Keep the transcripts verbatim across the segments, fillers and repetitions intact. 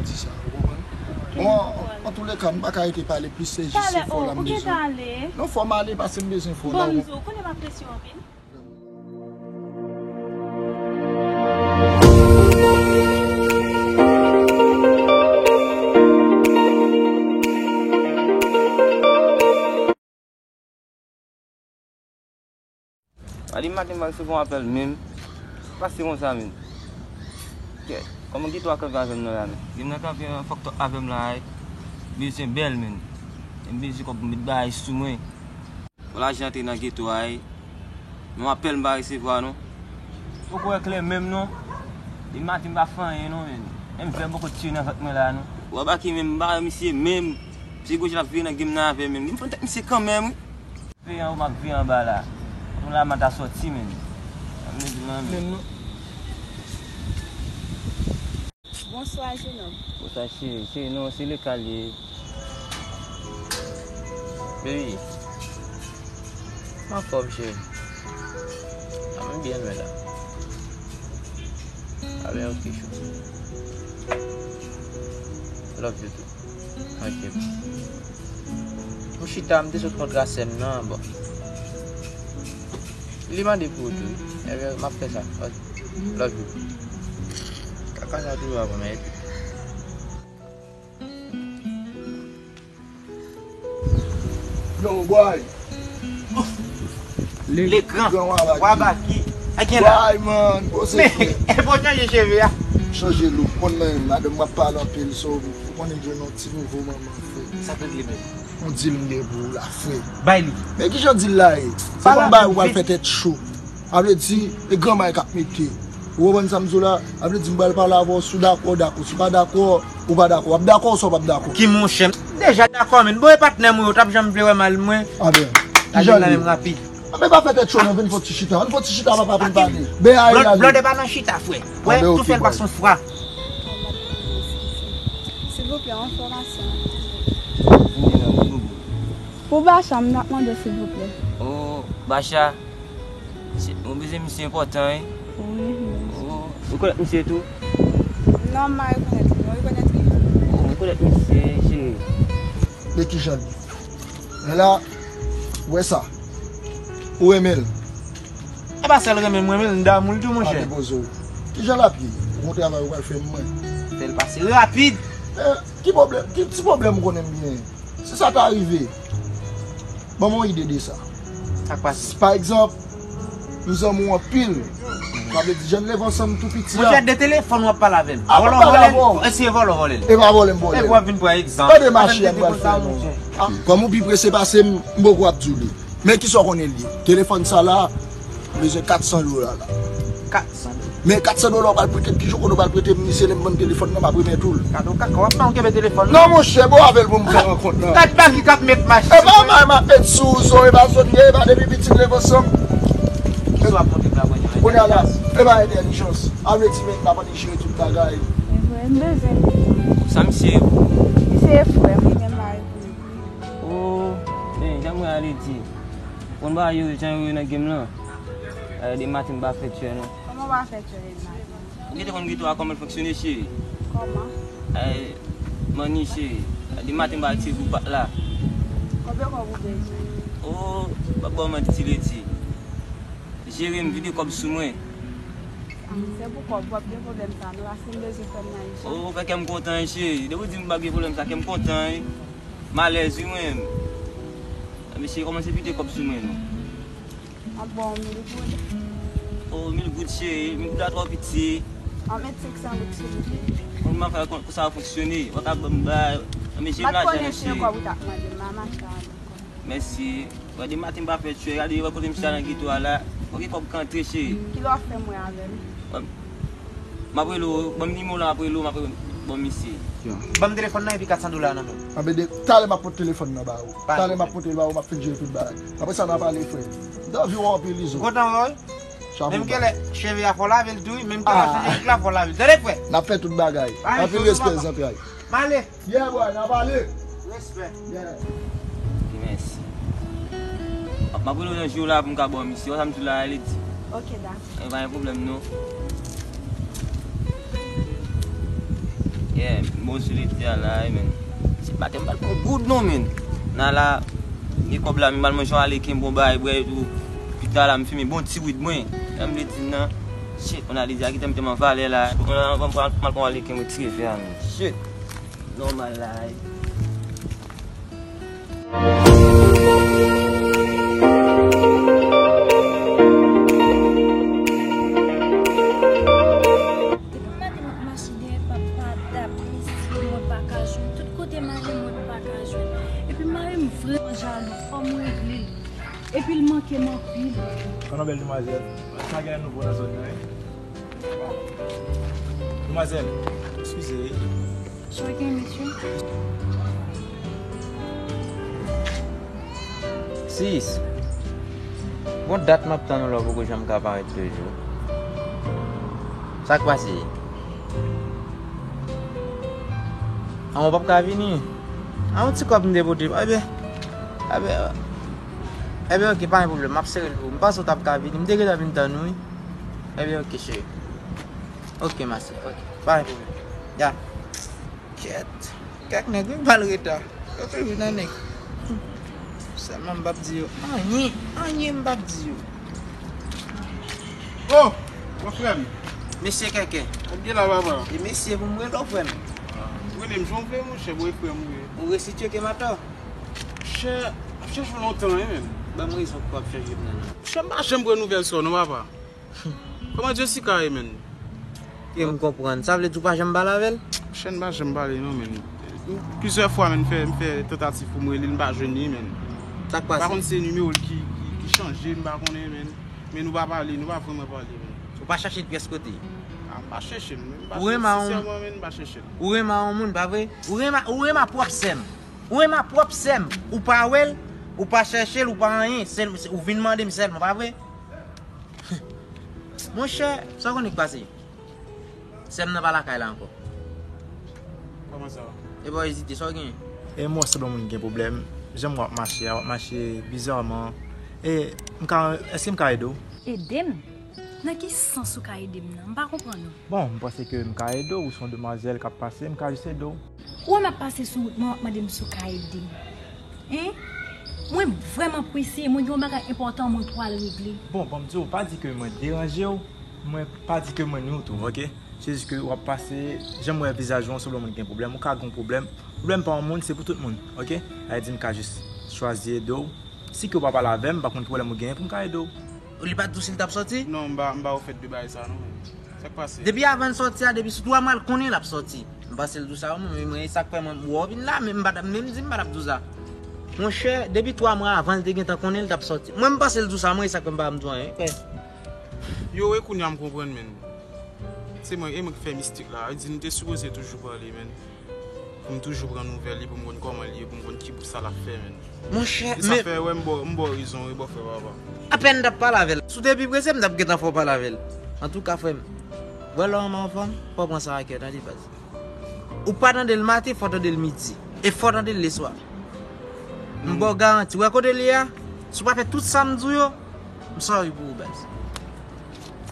Di sa, ou konprann? Bon, antouleka, m pa ka rete pale plis, se jis yon fò la m bezwen. Non, fò m ale, paske m bezwen fò la. Bon, m di w, konnen m apresye w anpil. A demen maten m pa resevwa yon apèl menm. Pase konsa menm. Kè, kòman gen twa kanpe avè m nan la menm? Gen nan kanpe an fòk tòp avè m la ay. Bezwen bèl menm. M bezwen kòb pou m met bagay sou mwen. Bon, lajan antre nan geto a, ey. Men apèl m pa resevwa non. Poko wè klè menm non. Depi maten m pa fè anyen non, menm. Menm vè m poko tire nan vant mwen la non. Ou pa ki menm, m pa wè misye menm. Misye gwo jan l ap vire nan game nan avè m menm. Li pran tèt misye kanmenm wi. Veye anwo, m ap veye anba la. Pou la m ta sòti menm. Sa m vle di menm. Menm non. Bonswa, jenòm. Bonswa, cheri. Cheri, non, se Leka l ye. Baby, m anfòm, cheri. A, mwen byen lwen la. A, ben, ok, chou. Love you too. Ok. M chita, m te sot kontre sè m nan, bon. Li mande pou ou tou, wi. Ebyen, m ap fè sa. Ok. Love you. Kaka sa toujou ap anmède. Yo, boy. Le gran Wabaki. Boy, man, poze frè. E pou chanje cheve a. Chanje look. Konn nan madanm m ap pale anpil, so, ou konnen jwenn yon ti nouvo manman, frè. Sa k regle menm? Yon deal m gen pou ou la, frè. Bay li. Men kijan deal la ye? Se pa yon bagay ou pral fè tèt cho. A vle di, e granmay k ap mete. Ou konprann sa m di w la? A vle di, m pral pale avè w, si w dakò, w dakò. Si w pa dakò, ou pa dakò. W ap dakò oswa w p ap dakò? Ki monchè, m deja dakò, men bon, e patnè mwen, yo t ap janm vle wè mal mwen. A ben, kijan l ye? Anben pa fè tèt cho non, vin fè yon ti chita. Ann fè yon ti chita, papa, pou n pale. Ben, a, blòdè pa nan chita, frè. Wè, tou fè l pa son fwa. Silvouplè, yon enfòmasyon. Pou Bacha, m t ap mande w, silvouplè. O, Bacha. Se, ou bezwen misye enpòtan, wi. Wi, wi. Ou, ou konèt misye tou? Non, m pa rekonèt li. Ou rekonèt li? Ou, ou konèt misye, cheri. Men kijan l ye. Men la, ou wè sa. Ou renmen l. E pa sèl renmen m, m renmen l, m damou l tou, monchè. Pa depoze w. Kijan l ap ye? Ou gon travay ou pral fè mwen. Fè l pase rapid. Eh, ki pwoblèm, ki ti pwoblèm ou konnen m genyen? Si sa ta rive, ban m yon ide de sa. Sa k pase? Pa egzanp, m zanmi w anpil. Sa vle di, jan n leve ansanm tou piti a. Monchè, de telefòn w ap pale avè m. Vòlò vòlè l, eseye vòlò vòlè l. E pa vòlè m vòlè l. Epi w ap vin pran egzanp. Tande mache a m pral fè non. Kòm ou pi prese pase m, m poko ap di w li. Men kisa w konnen l ye? Telefòn sa la, m bezwen kat san dola la. Kat san dola. Men kat san dola w pral prete m, kijan w konnen w pral prete m li, se lè m vann telefòn nan, m ap remèt ou l. Kado kaka, w ap fè m kenbe telefòn nan. Non, monchè, bon avè l pou m fè rankont nan. Kat bagi k ap met mache. E pa mal, m ap met sou zo, e pa zòn ye, e pa depi piti n leve ansanm. Kounye a la, e pa entèlijans. A vle di, men n ap annik jere tout bagay. E vre, m bezwen li. Sa misye ye pou ou? Misye e frè m, li menm mari pou li. O, men, jan mwen ale di. Konn bagay yo, jan yo ye nan game lan. Eh, de maten m pa fè tchè non. Kòman w pa fè tchè de maten? Ou gentan konn geto a kòman l fonksyone, cheri? Kòman? Eh, manni, cheri. De maten m pa retire boubak la. Konbyen kòb ou bezwen? O, pa ba w manti, ledi. Jere m, vide kòb sou mwen. Ah, se pou kòb, w ap gen pwoblèm sa, non, paske m bezwen fè m nan ijan. O, fè kè m kontan, cheri. Depi w di m pa gen pwoblèm sa, kè m kontan, wi. M alèz, wi, mwen menm. Mesye, kòmanse vide kòb sou mwen, non. An bon, mil goud. O, mil goud, cheri. Mil goud la twò piti. An met senk san goud, silvouplè. Bon, m ap fè konn sa fonksyone. Ou pa ka ban m bay. Mesye, m lajan, cheri. M pa t konnen se yon kòb ou t ap mande m, m a mache avèk kòb. Mèsi. Wè, de maten m pa fè tchè, gade, wè kote misye al nan geto a la. Fòk gen kòb k antre, cheri. Kilè w ap fè m wè avè l? M ap rele w, ban m nimewo la, m ap rele w, m ap rele w, ban misye. Ban m telefòn nan epi kat san dola nan men w. Anben, talè m ap pote telefòn nan ba ou. Talè m ap pote l ba ou, m ap fin jere tout bagay. Apre sa, n a pale, frè. M t anvi wè w anpil, Izo. Kontan wè w? Chapo ba. Menm genlè, cheve a fò w lave l tou, wi, menm genlè cheve a fò w lave l. Tande, frè. N ap fè tout bagay. Anpil respè, zantray. M ale. Yeah, boy, n a pale. Respè. Yeah. Ok, mèsi. M ap rele w nan jou la pou m ka ba w misye. Wè sa m di w la, Ledi? Ok, dakò. E pa gen pwoblèm, non. Yeah, bon sou lete a la, wi, men. Se pa ke m pral pran goud non, men. Nan la, gen kòb la, m pral manje yon aleken, bon bagay, bwè, epi tou, pita la, m fimen bon ti wid mwen. Sa m vle di nan, shit, on a lizye a kite m tèlman valè la. Bon, anvan m pral, m pral pran yon aleken, retire vè a, men. Shit. Nòmal la, wi. Depi maten m ap mache dèyè papa dap isi, mwen pa ka jwenn. Tout kote m ale, mwen pa ka jwenn. Epi mari m vrèman jalou, fò m regle l. Epi l manke m anpil. Kòman bèl demwazèl? Sa gen nouvo nan zòn nan, wi? Demwazèl, eskize, wi. Sa w gen, mesye? Sis, gon dat m ap tann ou la, ou poko janm ka parèt toujou. Sa k pase? An, ou p ap ka vini? An, yon ti kòb m te pote. Ebyen, ebyen, ebyen, oke, pa gen pwoblèm. M ap sere l pou ou. M panse w t ap ka vini. M te gentan vin tann ou, wi. Ebyen, oke, cheri. Oke, ma sè. Oke, pa gen pwoblèm. Ya. Kèt. Kèk nèg, wi, bal reta. Yo toujou nan nèg. Sèlman m p ap di yo anyen, anyen m p ap di yo. Oh! Bon frè m. Mesye Kèkè. Ou byen la, papa? E mesye pou m rele w, frè m. Rele m jan w vle, monchè, bon, e frè m ou ye. Ou resitye ke m atò? Monchè, m ap chèche w lontan, wi, menm. Ban m rezon pou w ap chèche m nan, non. Monchè, m pa janm pran nouvèl sa w, non, papa. Kòman Jessica ye, menn? Ke m konprann. Sa vle di w pa janm pale avè l? Monchè, m pa janm pale, non, menn. Plizyè fwa, menn, m fè, m fè tantativ pou m rele l, m pa jwenn li, menn. Sa k pase? M pa konn si se nimewo l ki, ki, ki chanje, m pa konnen, menn. Men nou pa pale, nou pa vrèman pale, menn. Ou pa chèche l pyès kote? A, m pa chèche l, menn. M pa chèche l, sensèman, menn, m pa chèche l. Ou renmen a yon moun, pa vre? Ou renmen, ou renmen a pwòp sè m. Ou renmen a pwòp sè m. Ou pa wè l, ou pa chèche l, ou pa anyen. Sèl, ou vin mande m sèlman, pa vre? Monchè, sa w konnen k pase? Sè m nan pa lakay la ankò. Kòman sa? E pa ezite, sa w genyen? E mwen sanble yon moun ki gen pwoblèm. Jan m wè w ap mache a, w ap mache bizarman. E m ka, èske m ka ede w? Ede m? Nan ki sans ou ka ede m nan? M pa konprann ou. Bon, m panse ke m ka ede w, ou se yon demwazèl k ap pase, m ka jis ede w. Ou wè m ap pase sou wout mwen, w ap mande m si w ka ede m. Hein? Mwen vrèman prese, mwen gen yon bagay enpòtan mwen pral regle. Bon, ban m di w, pa di ke mwen deranje w, mwen pa di ke mwen nwi w tou, oke? Se jis ke w ap pase, jan m wè vizaj ou an, w sanble yon moun ki gen pwoblèm, ou ka gen yon pwoblèm. Pwoblèm pa yon moun, se pou tout moun, oke? Sa vle di m ka jis chwazi ede w. Si ke w pa pale avè m, m pa konn ki pwoblèm ou genyen pou m ka ede w. Li pa t di w si l t ap sòti? Non, m pa, m pa ofèt de bagay sa non, menn. Sa k pase? Depi avan l sòti a, depi sou twa mwa, l konnen l ap sòti. M panse l di w sa, mwen, mwen, e sa k fè mwen, w vin la, men m pa t ap menm di m pa t ap di w sa. Monchè, depi twa mwa avan, l te gentan konnen l t ap sòti. Mwen, m panse l di w sa, mwen, e sa k fè m pa janm di w anyen, frè. Yo, e kounye a m konprann, menn. Se mwen, e mwen k fè mistik la. Li di nou te sipoze toujou pale, menn. Pou m toujou pran nouvèl li, pou m konn kòman li ye, pou m konn ki bout sa l ap fè, menn. Monchè, e sa men fè, wè, m ba w, m ba w rezon, wi, bòfrè papa. Apèn m t ap pale avè l. Si w te pi prese, m t ap gentan fè w pale avè l. Antouka, frè m, wè lè w anfòm, fò w pran sa a kè, tande, baz. Ou pa tande l maten, fò w tande l midi. E fò w tande l leswa. M ba w garanti. Wè kote l ye a? Si w pa fè tout sa m di w yo, m sorry pou ou, baz.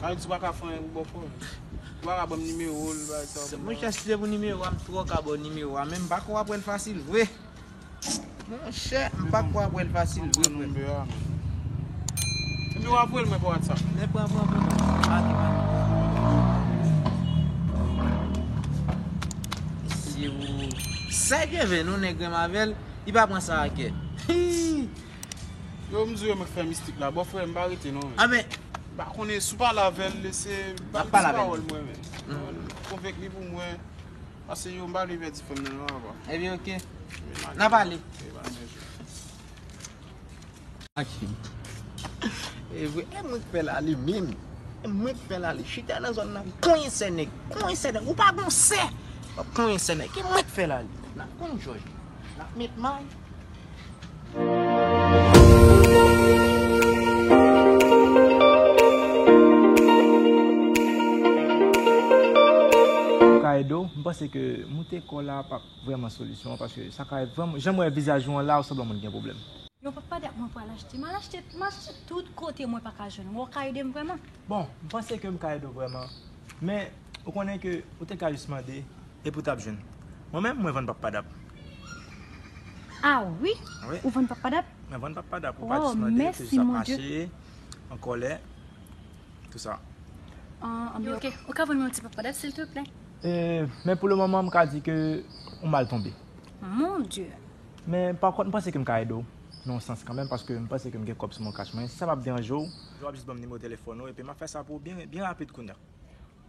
Sa vle di w pa ka fè anyen pou bòfrè w? Ou pa ka ban m nimewo l, bagay sa. Monchè, si se pou nimewo a, m twò ka ba w nimewo a, men m pa kwè w ap wè l fasil vre. Monchè, m pa kwè w ap wè l fasil vre, frè. Nimewo a, men. Nimewo a, voye l mwen pa WhatsApp. Men pran, pran, pran, pran. Make, make. Si ou sèke vè nou, nèg renmen avè l, li pa pran sa a kè. Hii. Yo, m di w, yo, mwen fè mistik la. Bòfrè, m pa rete non, men. A, men. M pa konnen si w pale avè l, lese, ba m ti pawòl mwen, men. Konvenk li pou mwen. Pase yo, m pa vle pèdi fanm nan non, papa. Ebyen, oke. N a pale. Ak fi. E vre, e mwen k fè l ale menm. E mwen k fè l ale. Chita nan zòn nan, konyen sè nèg. Konyen sè nèg. Ou pa gon sè. W ap konyen sè nèg. E mwen k fè l ale. N ap konn jòj. N ap met may. Pou ka ede w, m panse ke moute kò la p ap vrèman solisyon an, paske sa ka vrèman, jan m wè vizaj ou an la, ou sanble yon moun ki gen pwoblèm. Yo, papa dat mwen pral achte. M al achte, m al chèche tout kote mwen pa ka jwenn. Ou ka ede m vrèman? Bon, m panse ke m ka ede w vrèman. Men, ou konnen ke ou te ka jis mande, Epi w t ap jwenn. Mwen menm, mwen vann pap padap. Ah wi? Wi. Ou vann pap padap? Mwen vann pap padap. Ou pa jis mande, te jis ap mache, an kòlè, tout sa. Ah, ok. Ou ka vann mwen yon ti pap padap, silvouplè? Eh, men pou le moman, m ka di ke ou mal tonbe. Mon Dieu. Men, pa kont, m panse ke m ka ede w nan yon sans kanmenm, paske m panse ke m gen kòb sou mwen kach mwen. Si sa p ap deranje w, w ap jis ban m nimewo telefòn ou, epi m ap fè sa pou ou byen, byen rapid kounye a.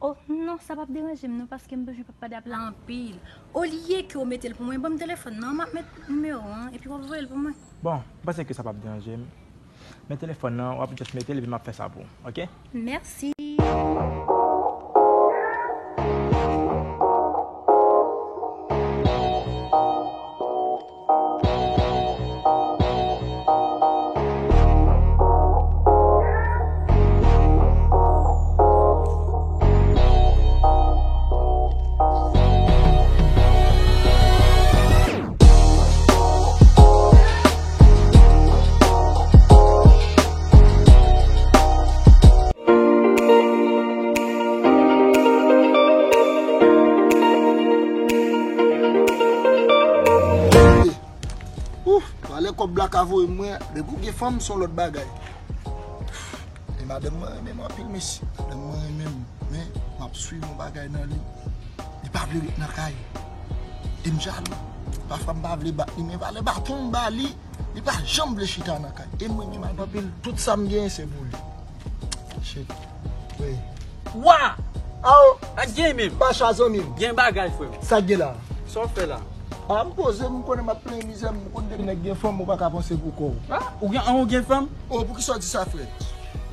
Oh, non, sa p ap deranje m, non, paske m bezwen pap padap la anpil. Olye ke w mete l pou mwen, ban m telefòn nan, m ap met nimewo an, epi w ap voye l pou mwen. Bon, m panse ke sa p ap deranje m. Men telefòn nan, w ap just mete l, epi m ap fè sa pou ou, ok? Mèsi. Ouf, valè kòb la ka voye mwen, depi w gen fanm, se yon lòt bagay. E madanm mwen renmen m anpil, mesye. Madanm mwen renmen m, men m ap swiv yon bagay nan li. Li pa vle ret nan kay. E m jalou. Pafwa m pa vle bat li, men valè baton m ba li, li pa janm vle chita nan kay. E m renmen madanm. Anpil, tout sa m genyen se pou li. Shit. Wi. Wa! Awo! Sa k gen menm? Pacha, zanmi m. Gen bagay, frè m. Sa k gen la? Sa w fè la? A, m poze, m konnen m ap plenyen mizè, m konn depi nèg gen fanm, ou pa ka panse pou kò w. A, ou gen, an, ou gen fanm? O, poukisa w di sa, frè?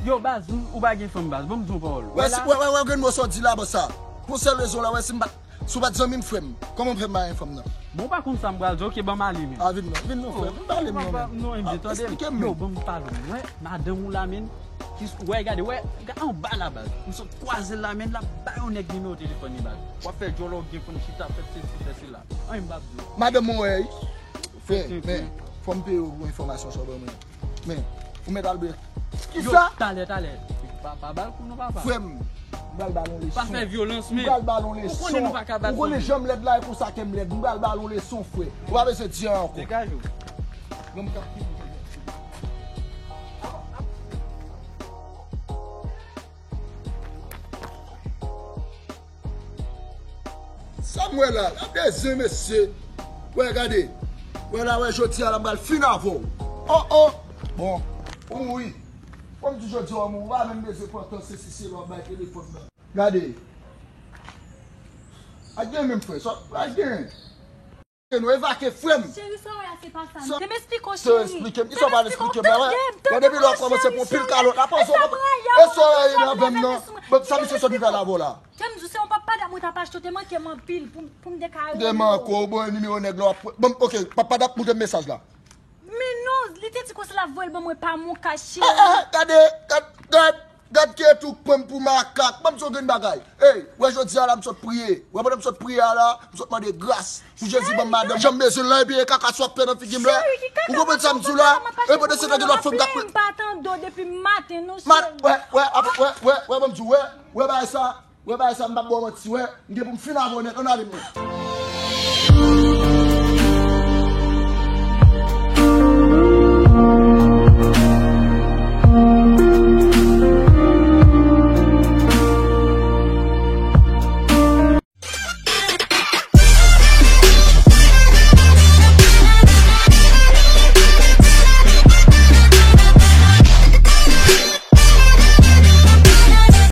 Yo, baz, ou, ou pa gen fanm, baz. Ban m di w yon pawòl. Wè, wè, wè, wè, gen mo sa w di la, bò sa. Pou sèl rezon la, wè, si m pa, si w pa t zanmi m, frè m, kòman m fè m pa gen fanm nan? Bon, ou pa konn sa m pral di, ok, ban m ale, men. A, vin non, vin non, frè m, vin pale m non, men. Non, M J, tande m. Yo, ban m pale w. Wè, madanm ou la, men. Kis-, wè, gade, wè, ga-, anba la, baz. M sot kwaze l la, men l ap bay yon nèg nimewo telefòn li, baz. W ap fè djòlè, w gen fanm chita, fè sesi, fè sela. Anyen m p ap di w. Madanm mwen, wè, frè, men, fò m peye w pou enfòmasyon sa w ban mwen. Men, ou mèt al bre. Kisa? Yo, talè, talè. Pa, pa ba l kou non, papa. Frè m, m pral ba l yon leson. Pa fè vyolans, men. M pral ba l yon leson. Ou konnen nou pa ka ba l. Ou konnen jan m lèd la, e konsa ke m lèd. M pral ba l yon leson, frè. Ou pa bezwen di anyen ankò. Degaje w. Bon, m t ap Sa m wè la, gade zen mesye. Wè, gade. Wè la, wè, jodi a la, m pral fin avè w. Oh, oh. Bon, ou mouri. Kòm di jodi a, ou mouri, ou pa menm bezwen pran tan, se si se lè w ap bay telefòn nan. Gade. A gen menm frè, sa, a gen. Nou evakye frè m. Cheri, sa w wè a se pa sa. Tande m esplike w, cheri. Tande m esplike w, tande m. Gade depi lè w kòmanse pou pil kalòt la, panse w konprann. E sa w wè nan venn nan. Bon, sa misye sot vin fè la avè w la? Tande m di w, se yon pap padap mwen t ap achte, w te manke m anpil pou, pou m te ka. M te manke w, bon, nimewo nèg la w ap pran. Bon, ok, pap padap, moute m mesaj la. Men non, li te di konsa l ap voye l ban mwen pa mon kach, cheri. Eh, eh, gade, gad, gad. Gad ki tou k pran m pou makak. Ban m di w yon grenn bagay. Ey, wè jodi a la m sot priye. Wè pandan m sot priye a la, m sot mande gras pou Jezi ban m madanm jan m bezwen l lan epi e kaka sa w ap fè nan figi m la. Ou konprann sa m di w la? E pandan se tan gen lòt fanm k ap. M pa tande w depi maten non, cheri. Wè, wè, wè, wè, wè, ban m di w, wè, wè bagay sa, wè bagay sa, m p ap ba w manti, wè, m gen pou m fin avè w nèt, ann ale mwen.